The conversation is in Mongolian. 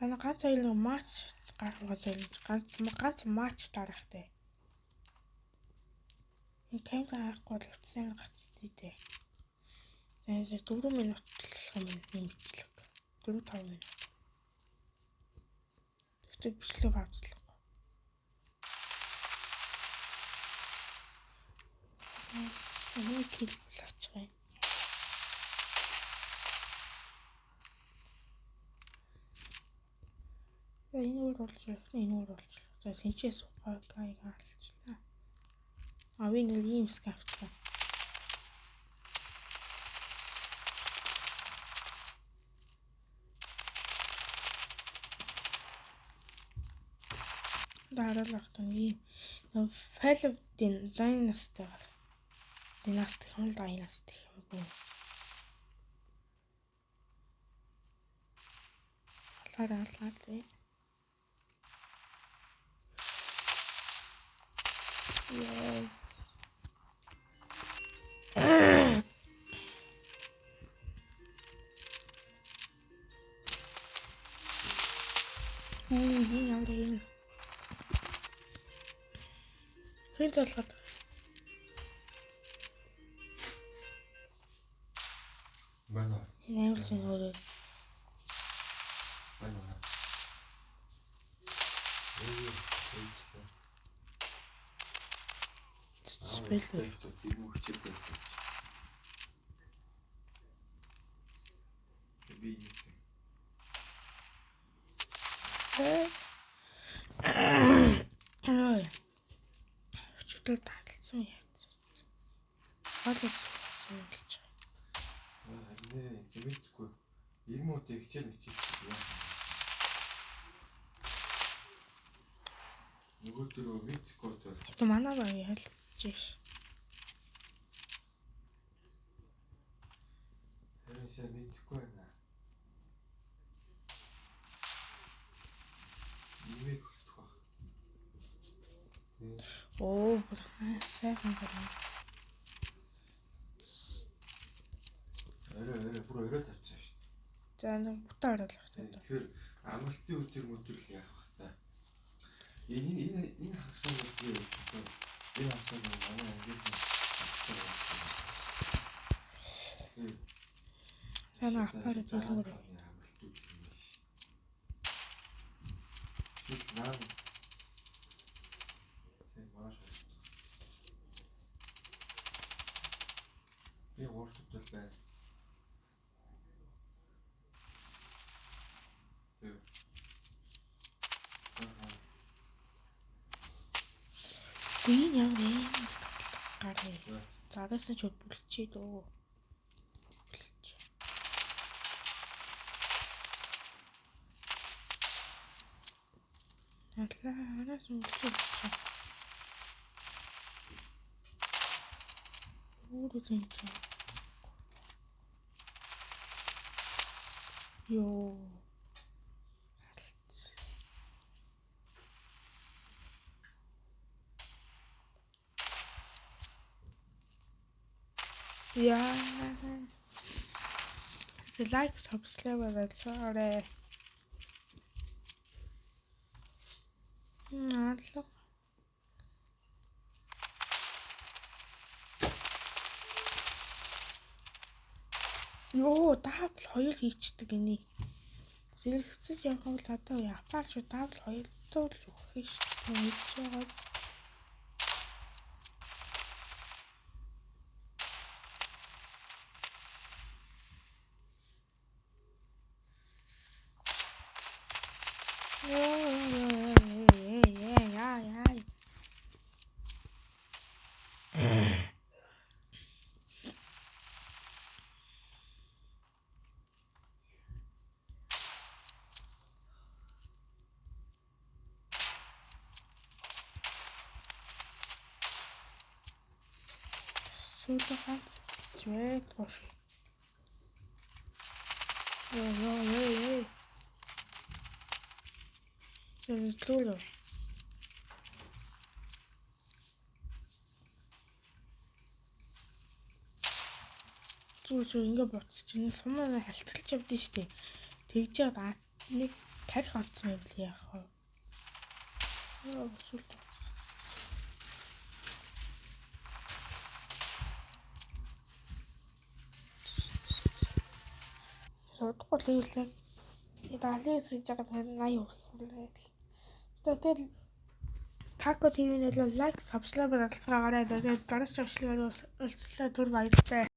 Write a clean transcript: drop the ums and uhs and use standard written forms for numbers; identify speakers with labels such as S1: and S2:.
S1: Ана ганц хоёр нэг матч гарах зайлж ганц ганц матч дарахтай. Энэ камер авахгүй бол утсан гацтай дээ. Тэгээд 4 минут л юм юм бичлэг. 4 5 минут. Тэгвэл бичлэг авцлаа. Миний кил болоочих юм. За энэ өөр болж ирэх нь энэ өөр болж. За сэнчээс гайг алчлаа. А би нэг ийм скаф авцсан. Дараалах тань ийм Fallout Dynasty-гаар Dynasty юм л Dynasty юм бүү. Алгаар алгаар лээ. Яа. Үу, энэ ямар юм. Хэн залгаад
S2: Байна.
S1: Энэ амар л энэ өөрөө.
S2: Байна. Ээ,
S1: Спел.
S2: Би Би
S1: Аа. Өчигдөр даалсан яац. Хоолой сонирхолж байгаа.
S2: Харин ээ, тэмээдгүй. Ирмүүдийг хичээл хичээл яа. Нөгөө дөрөв мэдхгүй төр.
S1: Одоо манай баг ялж ш.
S2: Харин сайн мэдхгүй байна. Имийг хүртэх баг.
S1: Оо, бүр сайхан гараа.
S2: Орой орой бүр орой тавьчихсан шүү дээ.
S1: За нэг бүтэн оруулах та.
S2: Тэгэхээр амралтын өдөр мөдөр л яах вэ та? Энэ энэ энэ хагасаа бол би явчихсан. Энэ хагасаа бол манай ангийн хагасаа болж байна.
S1: За нэг аппарат дэлгүүр.
S2: Амралт өдөр юм биш. Эсвэл наа. Тийм маш. Би гурав дахь байна. Тийм. Аа.
S1: Би энэ ямар юм гарыг. Зараас нь ч бүлчээ дөө. Бүлч. Алаа, араас нь бүлчээ. Өөрөө тийм чи. Йоо. Алдсан. Яа. За лайк, subscribe болоорой. Алга. Йоо, double хоёр хийчдэг энийг. Зэрэгцэж явах бол одоо Япон шүү double хоёр л өгөх ш. Мэдж байгаа. Яа яа яа. Сүүлд ганц чвэд гош. Йоо ёо ёо ёо. Зөвлөлөө. Зүр шүү шүү ингээ буцаж чинь сумаа халтгалж явдсан штэ. Тэгж яагаад нэг тарих онцсон байвал яах вэ? Яа, сүлд буцах. Удахгүй л хэлээ. Далын хийж байгаа 80 хүрэх. За тэгэл Taco TV-ний лайк, subscribe дарцгаагаарай. Тэгээд дараагийн бичлэгээр уулзлаа, түр баяртай.